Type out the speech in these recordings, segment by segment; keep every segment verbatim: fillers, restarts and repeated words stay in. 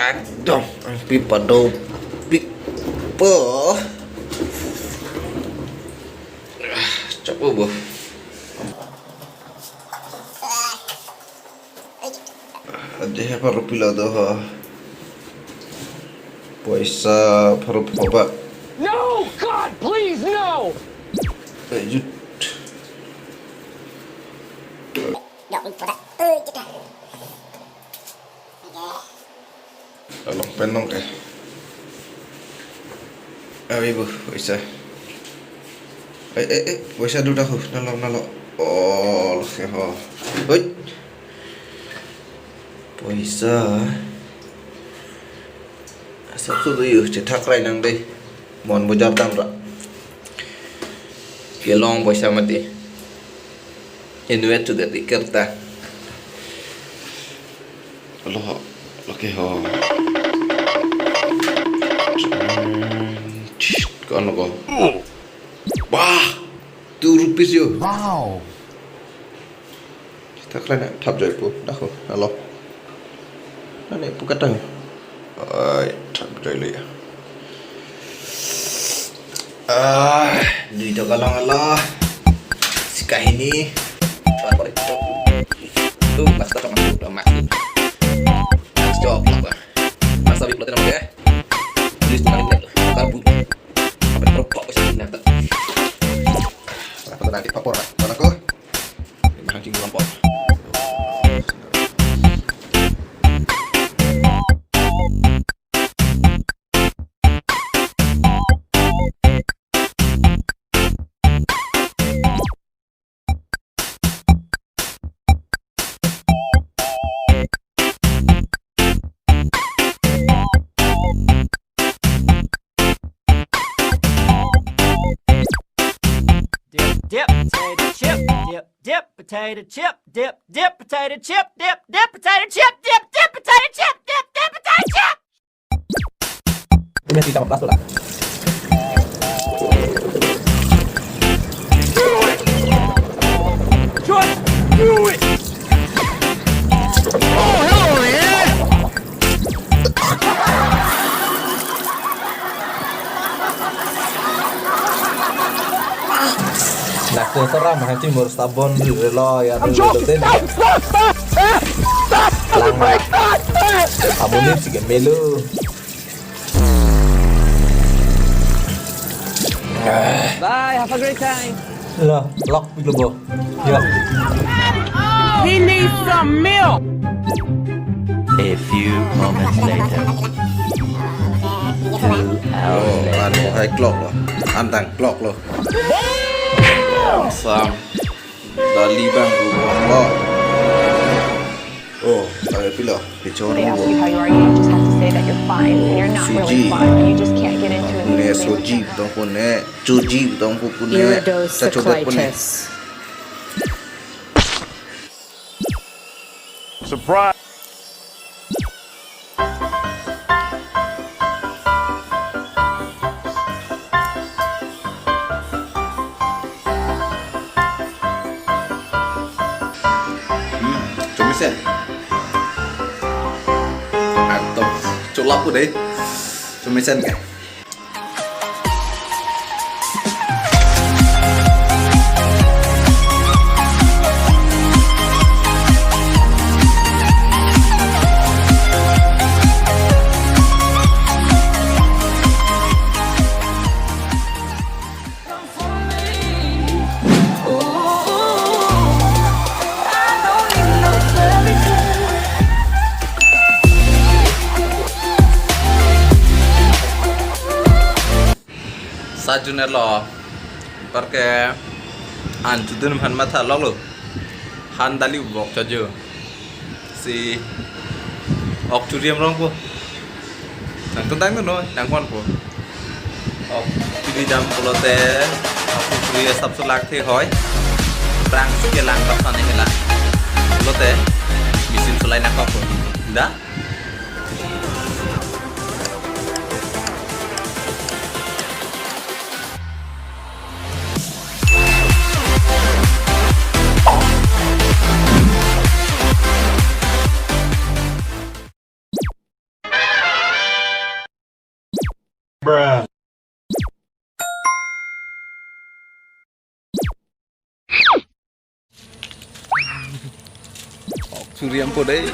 Ekdom angpi padopik po. Chok bo. Ade ha pharo pilo do ho. Poisa pharo pho ba. No, God, please, no! Eh, jut. Along pen long ke. Awi bu, poisa. Eh, eh, eh, poisa duda hu, nalo, nalo. Oh, lo ke ho. Oi. Poisa. Asap su do yu, chethak rai nang dei. Mon bojar dam ra. Kelong poisa mati. Inwet tu dati kerta. Lo ho, lo ke ho. Kon lo ko. Wah, two rupees yo. Wow. Thak lana thap joi pu, dakho, alo. Nane pu katang. Ai, thap joi le. Ah, dui toka long alo. Si kahini. Tuh, mas tak masuk, mas. Mas jawab apa? Mas tapi pelote nama ya. Tulis tuh kali tuh. Kabut. Sampai terpok sih nanti. Apa nanti papor, mana ko? Mahang tinggi lampau. Dip, dip, potato chip, dip, dip, potato chip, dip, dip, potato chip, dip, dip, potato chip, dip, dip, potato chip, dip, dip, potato chip. Ini kita mau plastik lah. Do it! Just do it! Oh, hell yeah! Nak ke seram, hati mur sabon dulu lo ya. I'm joking. Stop, stop, stop, stop, stop. Oh my God, stop. Amunin sige melu. Bye, have a great time. Lo, lock dulu bo. Ya. He needs some milk. A few moments later. Two hours later. Oh, anu hai clock lo. Antang clock lo. Sam. Dali bang rumah lo. Oh, saya pilo. Kecor. They ask you how you are, you just have to say that you're fine, and you're not really fine, and you just can't get into it. Pune soji, tong pune, chuji, tong pune. Iridocyclitis. Surprise. Hmm, chomisen. Atom, cholapu deh. Chomisen ke? Sajun elo, parke an chudun han matha lok lo, han dali bok chojo, si ok churiam rong po, nang tentang tu no, nang kon po, ok churi dam pulote, ok churi asap sulak the hoi, rang suke lang tap sane hela, pulote, misin sulai nang kok po, da? Bruh. Ok, suriam po dei.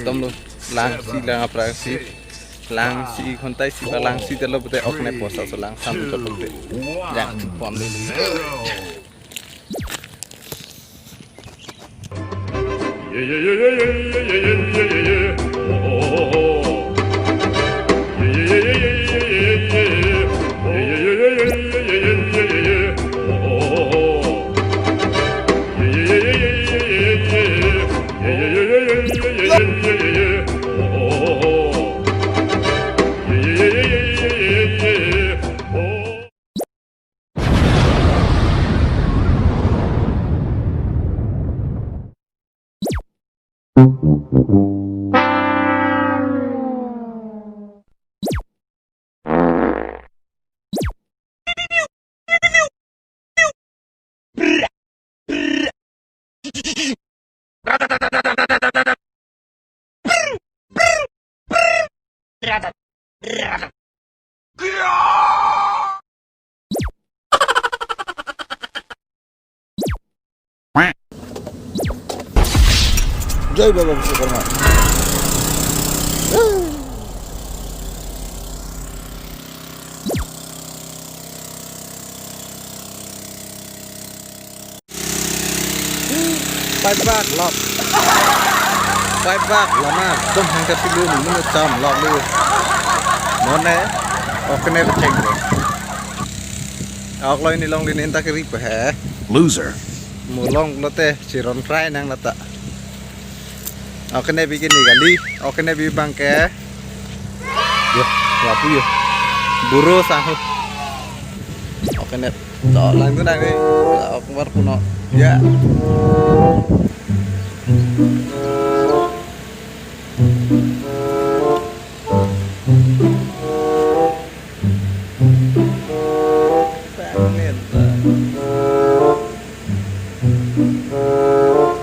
Tom lo, langsi, lang apra si. Langsi, khontai si, ba langsi telo pute ok ne posa so langsam to pute. Jang pon. Jai Baba Vishwakarma. Pipe bak lok. Pipe bak lama dum hang ka pilu ni mun cham lok lu. Mone, ok ne cheng. Ok lo ini longle ne ta kiri pa he. Loser. Mu longlo te chiron fry nang lata. Ok ne bi kini kali. Ok ne bi bang ke. Yo, ya pu yo. Buru sahu. Ok ne. To lang tu nang ni. Ok war puno. Ya.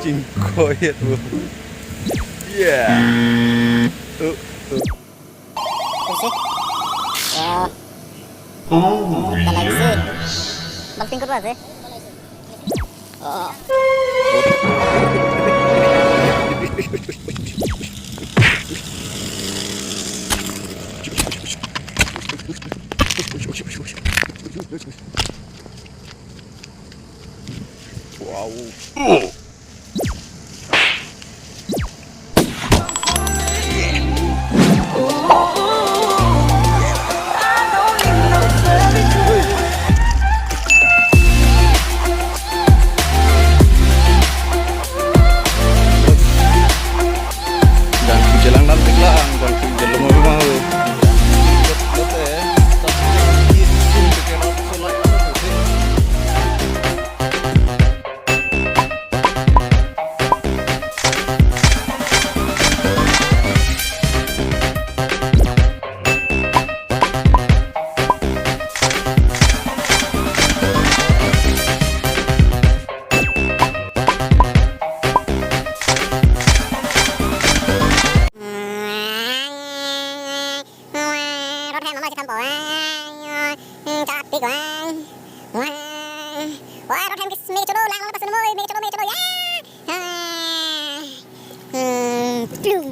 Chingkoyet bu. Yeah. Uh, uh. Sih. Ya. Oh, kalau sih. Bang tingkut lah sih. Oh. Wow. Jangki jalan dan tiklang, jangki jalan mau mau. Rot hem ama chekam po. Chapik. Wah, rot hem kis me cholo lang lang pasun mo, me cholo, me cholo ya. Plum.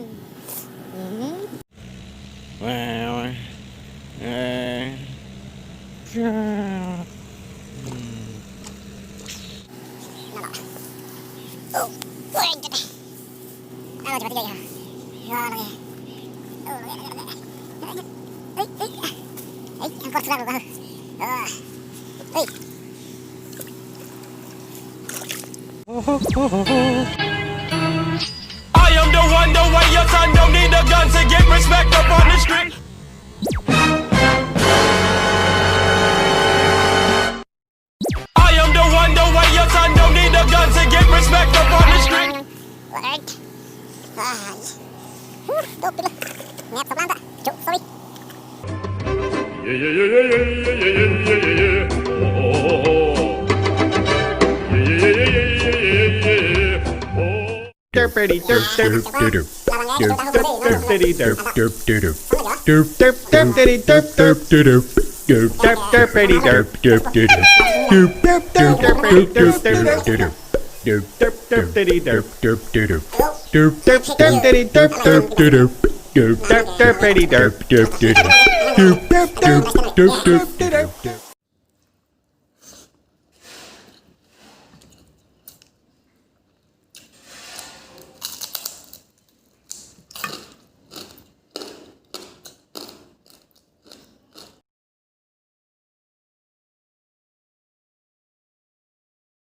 I am the one, the way your son don't need a gun to get respect up on the street. I am the one, the way your son don't need a gun to get respect up on the street. Alright. Ah, whew, dopilo. Ngap sa planta. Cuk, sorry. Terperi, ter, ter.